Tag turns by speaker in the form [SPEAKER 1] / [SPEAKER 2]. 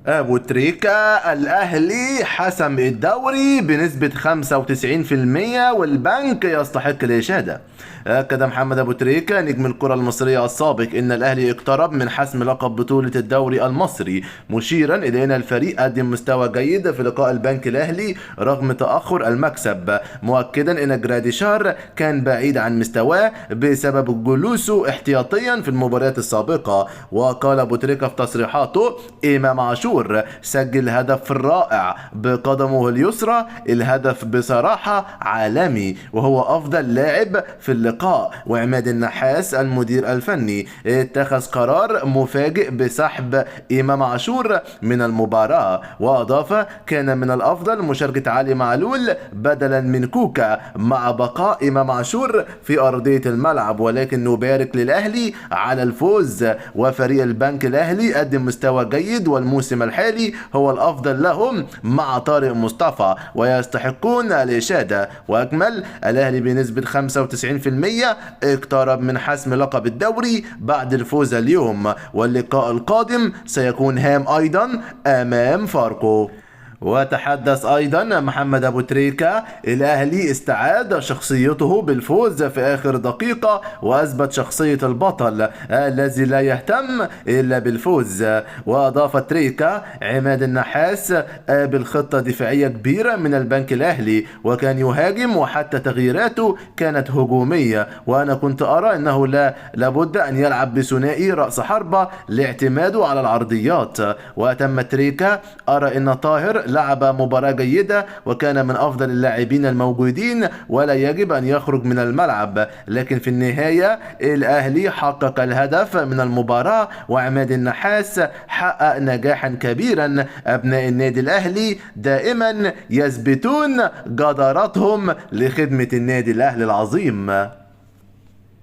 [SPEAKER 1] أبو تريكة: الأهلي حسم الدوري بنسبة 95% والبنك يستحق الإشادة. أكد محمد أبو تريكة نجم الكرة المصرية السابق إن الأهلي اقترب من حسم لقب بطولة الدوري المصري، مشيرا إلى أن الفريق قدم مستوى جيد في لقاء البنك الأهلي رغم تأخر المكسب، مؤكدا أن جراديشار كان بعيد عن مستواه بسبب جلوسه احتياطيا في المباريات السابقة. وقال أبو تريكة في تصريحاته: إمام عاشور سجل هدف رائع بقدمه اليسرى، الهدف بصراحة عالمي وهو أفضل لاعب في اللقاء. وعماد النحاس المدير الفني اتخذ قرار مفاجئ بسحب إمام عاشور من المباراة. وأضاف: كان من الأفضل مشاركة علي معلول بدلا من كوكا مع بقاء إمام عاشور في أرضية الملعب، ولكن نبارك للأهلي على الفوز، وفريق البنك الأهلي قدم مستوى جيد والموسم الحالي هو الأفضل لهم مع طارق مصطفى ويستحقون الإشادة. وأكمل: الأهلي بنسبة 95% اقترب من حسم لقب الدوري بعد الفوز اليوم، واللقاء القادم سيكون هام أيضا أمام فاركو. وتحدث أيضا محمد أبو تريكة: الأهلي استعاد شخصيته بالفوز في آخر دقيقة وأثبت شخصية البطل الذي لا يهتم إلا بالفوز. وأضاف تريكة: عماد النحاس قابل خطة دفاعية كبيرة من البنك الأهلي وكان يهاجم وحتى تغييراته كانت هجومية، وأنا كنت أرى أنه لابد أن يلعب بثنائي رأس حربة لاعتماده على العرضيات. وأتم تريكة: أرى أن طاهر لعب مباراة جيدة وكان من أفضل اللاعبين الموجودين ولا يجب أن يخرج من الملعب، لكن في النهاية الأهلي حقق الهدف من المباراة وعماد النحاس حقق نجاحا كبيرا. أبناء النادي الأهلي دائما يثبتون جدارتهم لخدمة النادي الأهلي العظيم.